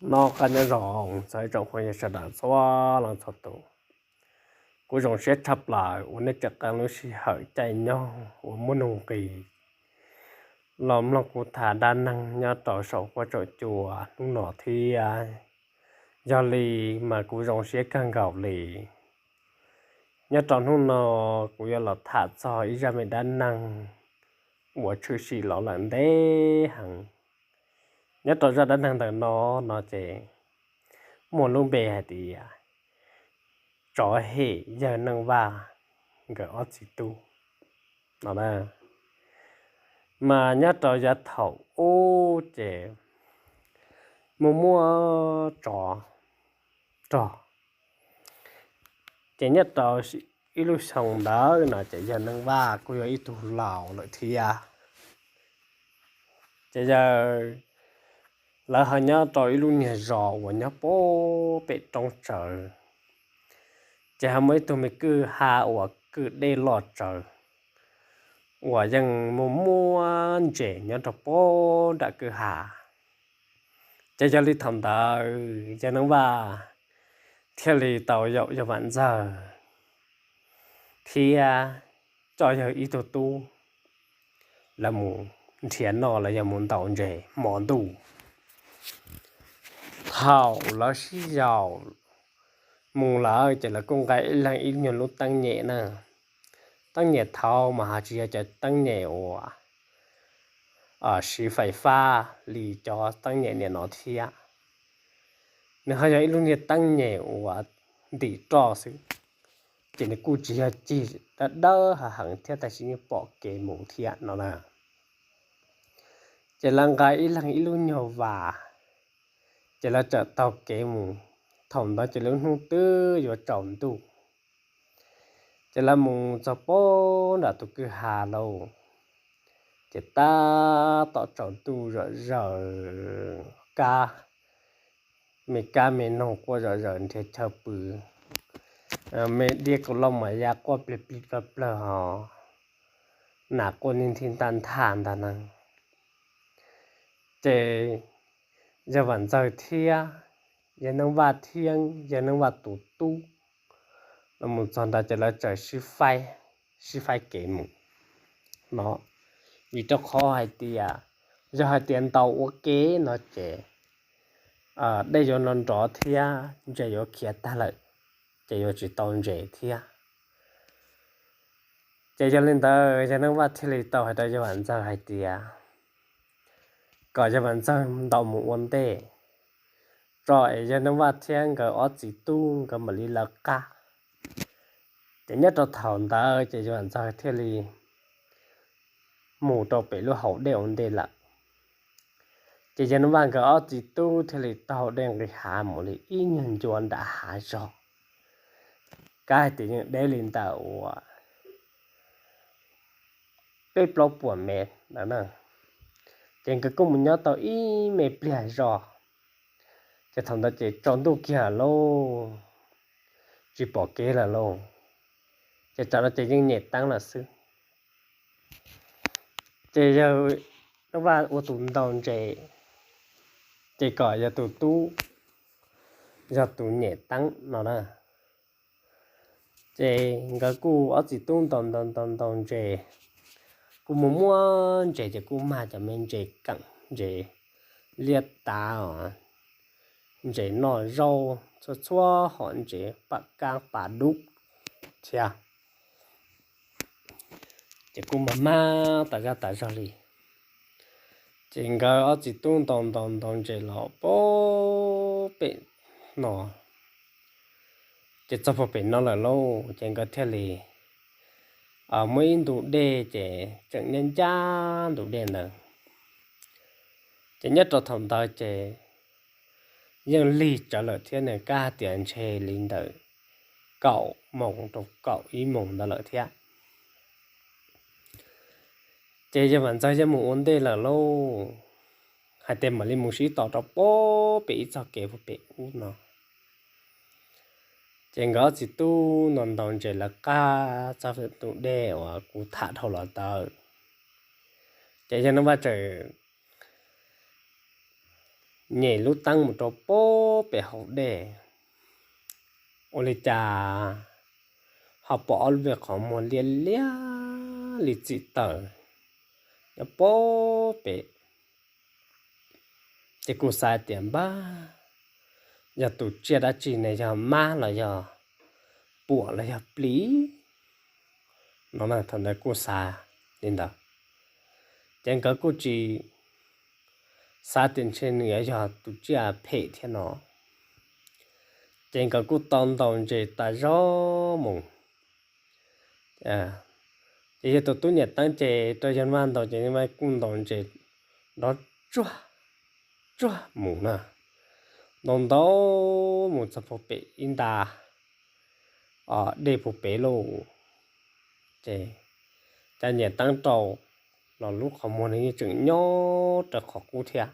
Noj qab nyob zoo txog ib tsoom phooj ywg sawv daws txhua leej txhua tus. Kuv zoo siab tshaj plaws uas nej tseem qee lub sij hawm caij nyoog uas muaj nuj nqis los mloog kuv tham dab neeg nyob rau saum huab saum cua hnub no thiab. Yog li mas kuv zoo siab kawg nkaus li. Nyob rau hnub no kuv yuav los tham txog ib zaj me dab neeg uas tshwm sim los lawm ntev heev. Nyob rau zaj dab neeg ntawm no, no ces muaj lub npe hais tias tsov hem yawg Neej Vaj nkawd ob txiv tub no. Mas nyob rau yav thaum ub ces muaj muaj tsov rog. Ces nyob rau ib lub xyoo ntawd no ces yawg Neej Vaj kuj yog ib tug laus lawm thiab. Ces yawg, lawv ho nyob rau ib lub niag zos uas nyob pem roob tsawv. Ces ho muaj ib tug me kwj ha uas kwj dej loj tsawv uas yeej muaj muaj ntses nyob rau pem nram kwj ha. Ces yog li thaum ntawd yawg Neej Vaj thiaj li tau yaum yawg Vam Ntxawg thiab coj yawg ib tug tub, lawv mus nrhiav noj los yog mus ntaus ntses hmo ntuj. Thaum lawv sib yaum mus lawm ces lawv kuj nqa ib leeg ib nyuag lub teeb nyem na. Teeb nyem thaud mas ho tsis yog cov teeb nyem uas siv fais fab li cov teeb nyem nim no thiab. Nws ho yog ib lub niag teeb nyem uas ntim roj xwb, ces nws kuj tsis yog cig dawb dawb heev thiab, tab sis yeej pom kev mus thiab no na. Ces lawv nqa ib leeg ib lub nyuag vas, ces lawv txawm taug kev mus. Thaum ntawd ces lub hnub twb yuav tsaus ntuj, ces lawv mus txog pem nram tus kwj ha lauj, ces tab tom tsaus ntuj zom zaws, kab, me kab me noog quaj zom zaws nrhiav chaw pw, me diab kauj loj mas ya quaj plig plig plawg plawg hos, nas quaj nij nthi ntaj nthaj ntag na. Ces yawg Vam Ntxawg thiab yawg Neej Vaj thiab yawg Neej Vaj tus tub los mus txog ntawd ces lawv txawm sib faib kev mus no. Vim rau qhov hais tias yog hais tias ntaus ua ke no ces dej yuav nrov nrov thiab ntses yuav khiav tag lawm, ces yuav tsis tau ntses thiab. Ces yog li ntawd yawg Neej Vaj thiaj li tau hais rau yawg Vam Ntxawg hais tias kom yawg Vam Ntxawg ntaus mus ua ntej, tso es yawg Neej Vaj thiab nkawd ob txiv tub nkawd mam li lawv qab. Ces nyob rau thaum ntawd ces yawg Vam Ntxawg thiaj li mus rau pem lub hauv dej ua ntej lawm. Ces yawg Neej Vaj nkawd ob txiv tub thiaj li taug dej nqis hav mus li ib nyuag ncua nram hav zog, kab hais tias yeej deb li ntawm uas peb plaub puas mev ntawd na. Ces nkawd kuj mus nyob tau ib me pliag zog, ces thaum ntawd ces tsaus ntuj kiag lauj, tsis pom kev lawm lauj, ces tsam no ces yeej nyem teeb lawm xwb. Ces yawg Neej Vaj ua tus ntaus ntses, ces kom yog tus tub yog tus nyem teeb no na. Ces nkawd kuj ob txiv tub ntaus ntaus ntaus ntaus ntses, kuj mus muab ntses ces kuj mag cov me ntses keem, ntses liab tav, ntses noj zaub, txhua txhua hom ntses, pam kab pas dub thiab. Ces kuj mag mag tas zaj tas zog li. Ces nkawd ob txiv tub ntaus ntaus ntaus ntses los pem no, ces txog puag pem no lawm lauj, ces nkawd thiaj li muaj ib ntu dej ces tseem ncaj ncaj ntu dej ntawd. Ces nyob rau thaum ntawd ces yeej lig tsawv lawm thiab, nws kab hais tias ntshe li ntawm kaum moos rau kaum ib moos ntawd lawm thiab. Ces yawg Vam Ntxawg yeej mus ua ntej lawm lauj, hais tias mam li mus sib tos rau pem ib txoj kev puag pem ub no. Ces nkawd ob txiv tub ntaus ntaus ntses lawv qab txog tus dej uas kuv tham dhau los ntawd. Ces yawg Neej Vaj txawm nyem lub teeb mus rau pem hauv dej, ua li cas ho pom ob lub me qhov muag liab liab li txim taws nyob pem. Ces kuj xav tias npab, yog tus tsiaj dab tsi ne, yog mab los yog puam los yog plis no. Thaum ntawd kuj xav li ntawd, ces nkawd kuj tsis xav tias ntshe nws yuav yog tus tsiaj phem thiab no. Ces nkawd kuj tau ntaus ntses tas zog mus. Ces yog tus tub nyem teeb ces rau yawg Nuj Vaj ntaus ces yawg Nuj Vaj kuj ntaus ntses nrov tsuag tsuag mus na, ntaus ntaus mus txog puag pem ib nta dej puag pem lauj. Ces cas nyem teeb rau los lub qhov muag nws yeej tseem nyob rau qhov qub thiab.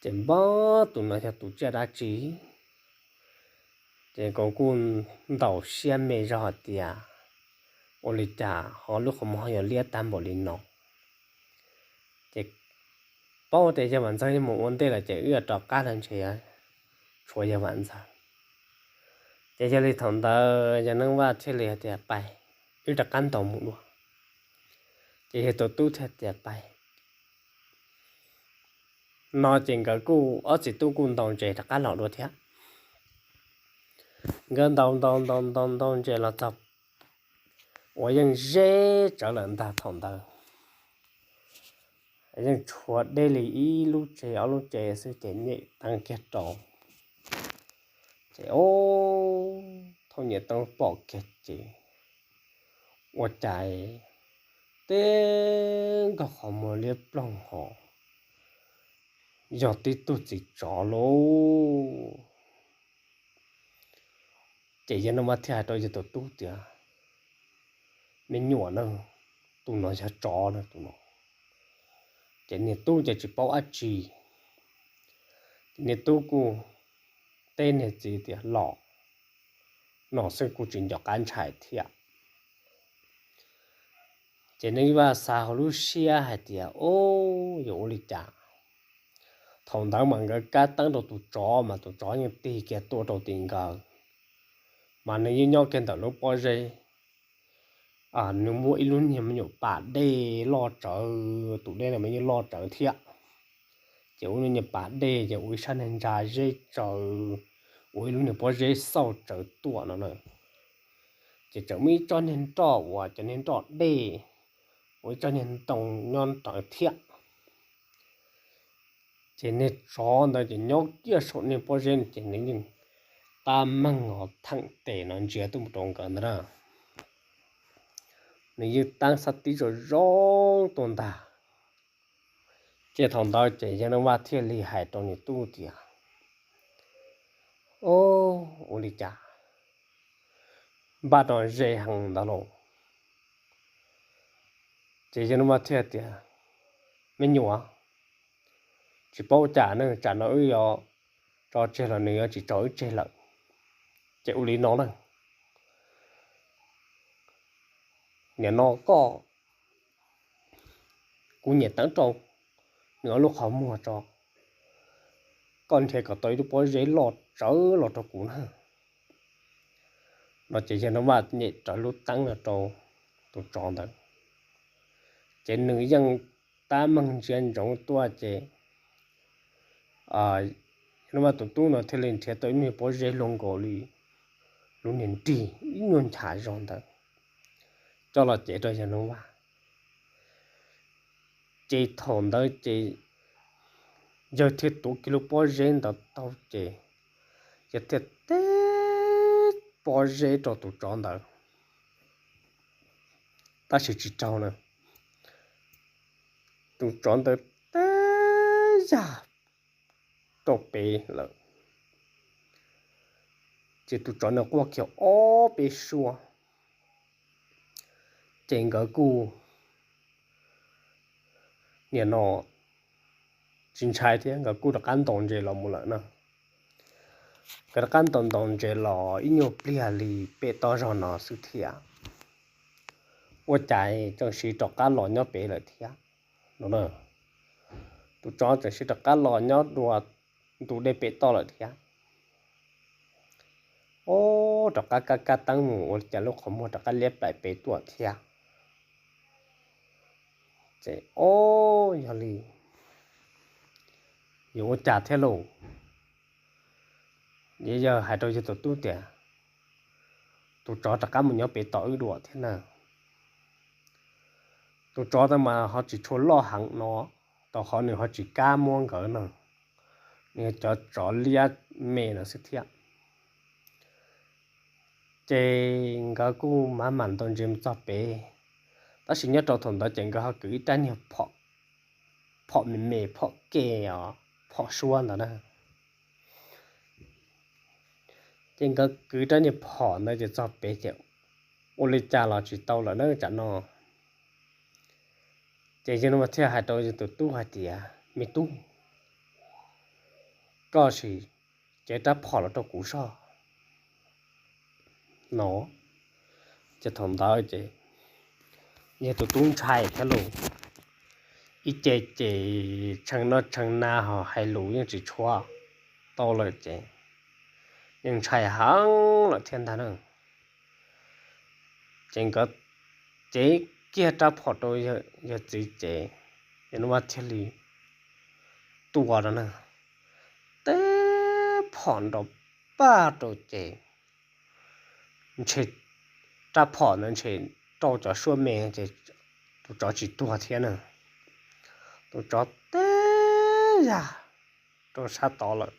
Ces npab, tus no yog tus tsiaj dab tsi? Ces nkawd kuj ntaus siab me zog hais tias ua li cas ho lub qhov muag ho yuav liab tag npaum li no. Ces paub tias yawg Vam Ntxawg yeej mus ua ntej lawm ces wb yuav rov qab los ntshe tshuav yawg Vam Ntxawg. Ces yog li thaum ntawd yawg Nuj Vaj thiaj li hais tias pais, wb rov qab ntaus mus dua. Ces yog tus tub thiaj tias pais no ces nkawd kuj ob txiv tub kuj ntaus ntses rov qab los dua thiab. Nkawd ntaus ntaus ntaus ntaus ntaus ntses los txog uas yeej ze tsawv lawm ntag thaum ntawd. Yeej tshuav deb li ib lub tsev ob lub tsev xwb ces nyem teeb kiag rau. Ces o, thaum nyem teeb pom kiag ces ua cas teb nkawg qhov muag liab ploog ho yog tib tug txiv tsov lauj. Ces yawg Nuj Vaj thiaj hais rau yawg tus tub tias, me nyuam na, tus no yog tsov na tus no. Ces niag tub ces tsis paub dab tsi, niag tub kuj teb niag txiv tias los no xwb kuj tsis nco qab ntshai thiab. Ces Nuj Vaj xav hauv lub siab hais tias, o, yuav ua li cas? Thaum ntawd mas nkawd kab teeb rau tus tsov mas tus tsov yeej tig kiag tuaj rau tim nkawd, mas nws yeej nyob kiag ntawm lub pob zeb. Nws muaj ib lub niag me nyuam pas dej loj tsawv, tus dej no mas yeej loj tsawv thiab. Ces ua lub niag pas dej ces ua ib sab niag ntsa zeb tsawv, ua ib lub niag pob zeb xauj tsawv tuaj no na. Ces tseem muaj ib tsob niag nroj uas cov niag nroj dej, ua ib tsob niag ntoo nyob ntawd thiab. Ces niag tsov ntawd ces nyob kiag saum niag pob zeb ces nws yeej tab meeg ho theem tes no ntsia tuaj mus rau nkawd ntag na. Nws yeej tab xab tib zoo zoo tuaj ntag. Ces thaum ntawd ces yawg Nuj Vaj thiaj li hais rau niag tub tias, o, ua li cas npaj no ze heev ntawd lauj? Ces yawg Nuj Vaj thiaj tias, me nyuam, tsis paub cas ne, tsam no wb yuav tso tseg los nws yuav tsis tso wb tseg lawm. Ces ua li no na, nim no koj, kuv nyem teeb rau nws ob lub qhov muag tso, koj nrhiav kom tau ib lub pob zeb loj tsawv los rau kuv na. No ces yawg Nuj Vaj nyem rawv lub teeb no rau tus tsov ntawd, ces nws yeej tab meeg ntsia ntsoov tuaj ces yawg Nuj Vaj tus tub no thiaj li nrhiav tau ib lub niag pob zeb luaj nkaus li lub niag nrig ib nyuag nchav zog ntawd coj los cev rau yawg Nuj Vaj. Ces thaum ntawd ces yawg thiaj tuav kiag lub pob zeb ntawd tau ces yawg thiaj teb pob zeb rau tus tsov ntawd, tab sis tsis raug na. Tus tsov ntawd teb yag rau pem lawm, ces tus tsov ntawd quaj kiag ob peb suab. Ces nkawd kuj nim no tsis ntshai thiab, nkawd kuj rov qab ntaus ntses los mus lawm na. Nkawd rov qab ntaus ntaus ntses los ib nyuag pliag li pem toj zog no xwb thiab, ua cas tseem siv rov qab los nyob pem lawm thiab no na. tus tsov tseem sib rov qab los nyob dua ntug dej pem toj lawm thiab. Ob, rov qab kab kab teeb mus ua li cas lub qhov muag rov qab liab plaim pem tuaj thiab. Ces ob, yog li yuav ua cas thiab lauj? Yog hais rau yawg tus tub tias, tus tsov rov qab mus nyob pem toj wb dua thiab na. Tus tsov ntawd mas ho tsis tshua loj heev no, rau qhov nws ho tsis kab muab nkawd no, nws cov tsov liab me no xwb thiab. Ces nkawd kuj mam mam ntaus ntses mus txog pem, tab sis nyob rau thaum ntawd ces nkawd ho kwv ib rab niag phom, phom me me, phom ke os, phom suab ntawd na. Ces nkawd kwv rab niag phom ntawd ces txog pem ces ua li cas los tsis tau lawm na tsam no. Ces yawg no thiaj hais rau yawg tus tub hais tias, me tub, koj sim cev rab phom los rau kuv soj no. Ces thaum ntawd ces yawg tus tub ntshai thiab lauj, ib ce ces tshee noj tshee na ho hais lus yeej tsis tshua tau lawm ces yeej ntshai heev lawm thiab ntag na. Ces nkawd cev kiag rab phom rau yawg txiv ces yawg Nuj Vaj thiaj li tua no na, teb phom nrov paj rau ces ntshe rab phom ntawd ntshe rau cov suab me ces tus tsov tsis tuag thiab na. Tus tsov teb yag rau sab tod lawm.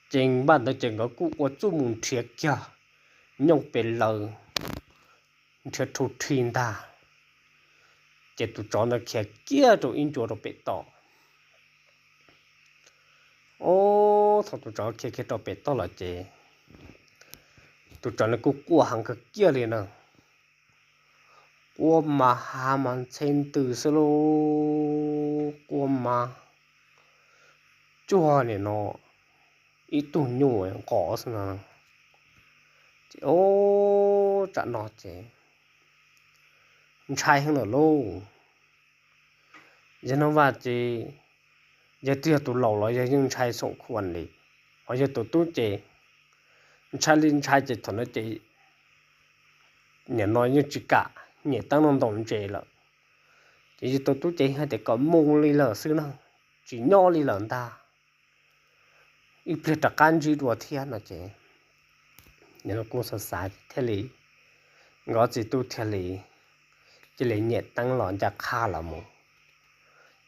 Ces npaj ntawd ces nkawd kuj ua txuj mus nrhiav kiag nyooj pes laws, nrhiav rhu rhi ntag, ces tus tsov ntawd khiav kiag rau ib ncua rau pem toj. Ob, thaum tus tsov khiav kiag rau pem toj lawm ces tus tsov nws kuj quaj heev kawg kiag li na. Quaj mas hav mas ntxhe ntws xwb lauj, quaj mas cuag nim no ib tug nyuj nqos xwb no. Ces ob, tsam no ces ntshai heev lawm lauj. Yawg Nuj Vaj ces yawg twb yog tus laus los yawg yeej ntshai xoom khuam li, ho yawg tus tub ces ntshai li ntshai ces thaum no ces nim no yeej tsis kam nyem teeb no ntaus ntses lawm. Ces yawg tus tub ces hais tias kom mus li lawm xwb no, tsis nyob li lawm ntag, ib pliag rov qab ntsib dua thiab no ces kuj xav xav thiaj li, nkawd txiv tub thiaj li cia li nyem teeb los ncaj qha los mus.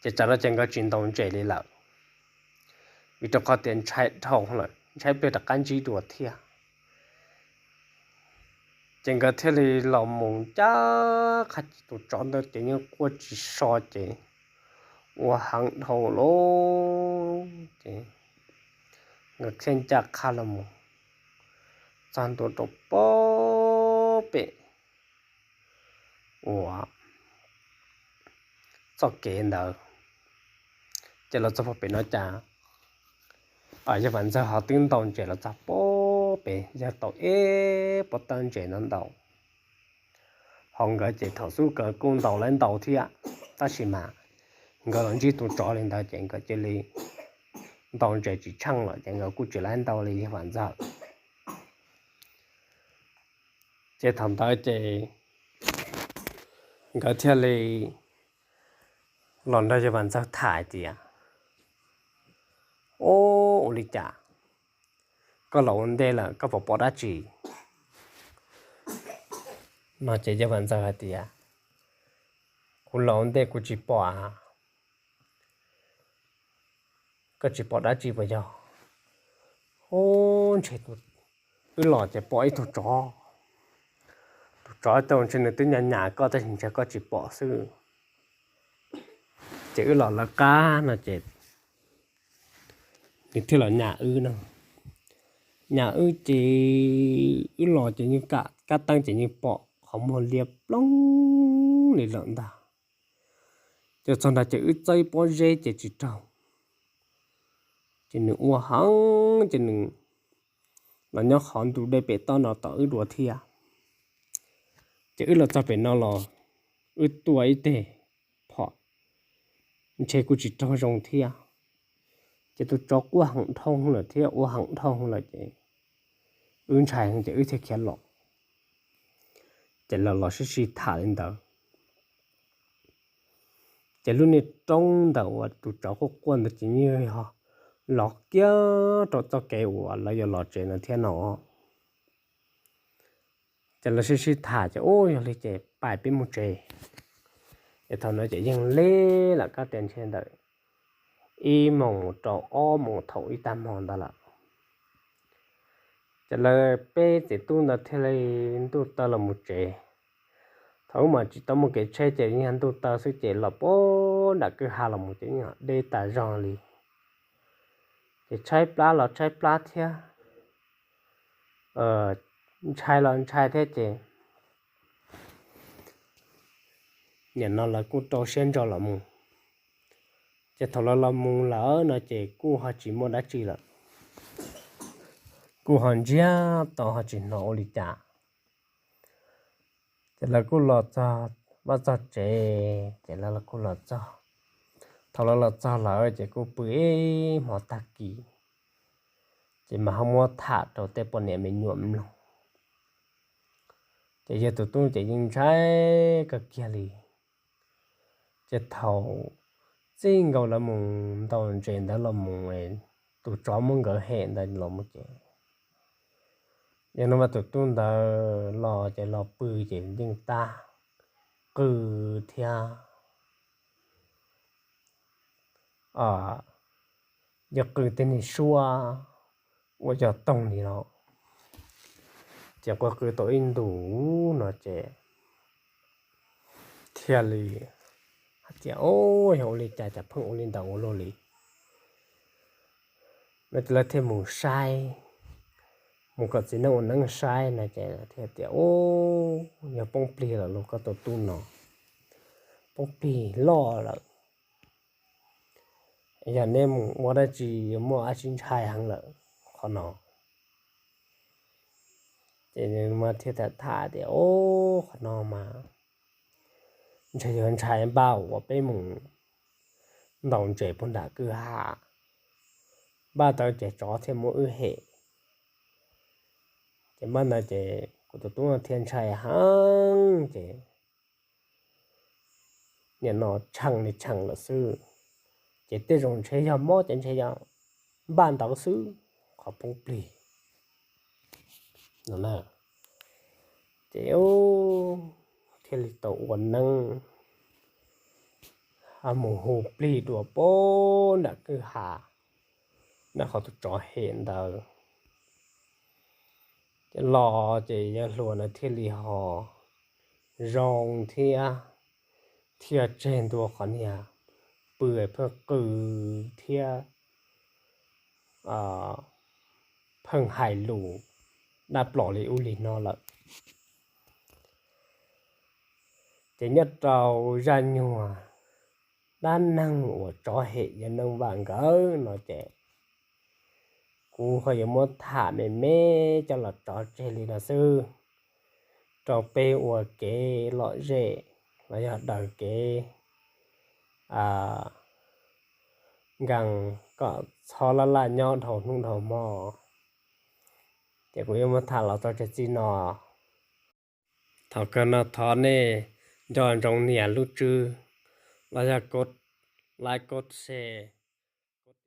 Ces tsam no ces nkawd tsis ntaus ntses li lawm, vim rau qhov tias ntshai dhau lawm, ntshai ib pliag rov qab ntsib dua thiab. Ces nkawd thiaj li los mus ncaj qha ces tus tsov ntawd ces yeej quaj tsis so ces ua heev dhau lawm ces nkawd thiaj ncaj qha los mus txog ntua rau pem uas txoj kev ntawd. Ces los txog pem no cas yawg Vam Ntxawg ho twb ntaus ntses los txog pem, yawg tau ib pob tawb ntses no ntaus. Ho nkawd ces thaum xub nkawd kuj ntaus laib ntaus thiab, tab sis mas nkawd los ntsib tus tsov li ntawd ces nkawd cia li ntaus ntses tsis tsheej lawm ces nkawd kuj tsis laib ntaus li yawg Vam Ntxawg. Ces thaum ntawd ces nkawd thiaj li los nrog yawg Vam Ntxawg tham hais tias, Ob, ua li cas koj los ua ntej lawm koj puas pom dab tsi? No ces yawg Vam Ntxawg hais tias, Kuv los ua ntej kuv tsis pom a. Koj tsis pom dab tsi puas yog? Ub, ntshe wb los ces pom ib tug tsov. Tus tsov tau ntshe nws twb nyas nyas koj tab sis ntshe koj tsis pom xwb. Ces wb los lawv qab no ces nws thiaj los nyas wb no. Nyas wb ces wb los ces yeej kam kab teeb ces yeej pom qhov muag liab ploog li lawm ntag. Ces txog nrad ces wb txawb ib pob zeb ces tsis raug. Ces nws ua heev ces nws los nyob qhov ntug dej pem toj no tom wb dua thiab. Ces wb los txog pem no los wb tua ib teg phom ntshe kuj tsis raug zoo thiab. Ces tus tsov quaj heem dhau lawm thiab ua heem dhau lawm ces wb ntshai ces wb thiaj khiav los. Ces lawv los sib sib tham li ntawd. Ces lub niag roob ntawm uas tus tsov quaj quaj ntawd ces yeej yog los kiag rau txoj kev uas lawv yuav los tsev ntawd thiab no. Ces lawv sib sib tham ces, Ub, yog li ces pais peb mus tsev. Ces thaum no ces yeej li lawm, kab tias ntshe ntawm ib moos rau ob moos thaum ib tag hmo ntawd lawm. Ces lawv peb txiv tub ntawd thiaj li ntuj taw los mus tsev. Thaum ub mas tsis tau muaj kev tsheb ces yeej ntuj taw xwb ces los puag nram kwj ha los mus ces yeej deb tas zog li. Ces tshaib plab los tshaib plab thiab, ntshai los ntshai thiab ces nim no lawv kuj rau siab ntso los mus. Ces thaum lawv los mus lawm no ces kuj ho tsis muaj dab tsi lawm, kuj ho ntsiag to ho tsis hnov ua li cas. Ces lawv kuj los txog vaj txog tsev, ces lawv kuj los txog. Thaum lawv los txog lawm ces kuj pw ib hmo tag kis, ces mas ho muab tham rau tej poj niam me nyuam mloog. Ces yog tus tub ces yeej ntshai kawg kiag li. Ces thaum txij nkaus lawv mus ntaus ntses ntawd los mus, tus tsov muab nkawd hem ntawd los mus ces, yog no mas tus tub ntawd los ces los pw ces yeej tab qw thiab, yeej qw tej niag suab uas yog toog li no. Ces qw qw tau ib ntus no ces thiaj li hais tias, Ub, yog ua li cas cas pheej ua li ntawd ua luaj li? No ces lawv thiaj mus saib, mus kom txiv neeb ua neeb saib no ces thiaj tias, Ub, yog poob plig lawm lauj, koj tus tub no poob plig loj lawm. Yog neb mus ua dab tsi yuav muaj dab tsi ntshai heev lawm qhov no. Ces nws thiaj tham tias, Ub, qhov no mas ntshe yog ntshai npaj uas peb mus ntaus ntses puag nram kwj ha, npaj tau ces tsov thiaj muab wb hem. Ces npaj ntawd ces kuv tus tub thiaj ntshai heev ces nim no tshee li tshee lawm xwb. Ces tej zaum ntshe yog mob ces ntshe yog npaj ntawd xwb, qhov poob plig no. Ces thiaj li tau ua neeb mus hu plig dua puag nram kwj ha, nram qhov tus tsov hem ntawd. Ces los ces yawg hluas na thiaj li ho zoo thiab, thiaj tseg ntua qhov niag pw pheej qw thiab pheej hais lus dab plom li ub li no lawm. Ces nyob rau zaj nyuag dab neeg uas tsov hem yawg Neej Vaj nkawd no ces kuv ho yuav muab tham me me coj los tso tseg li no xwb, rau peb ua kev lom zem los yog daws kev nkees kom txhob laj laj nyob dhau hnub dhau hmo. Ces kuv yuav muab tham los txog tseg txij no. Thaum kawg no thov nej nco ntsoov nias lub tswb los yog kov like, kov share,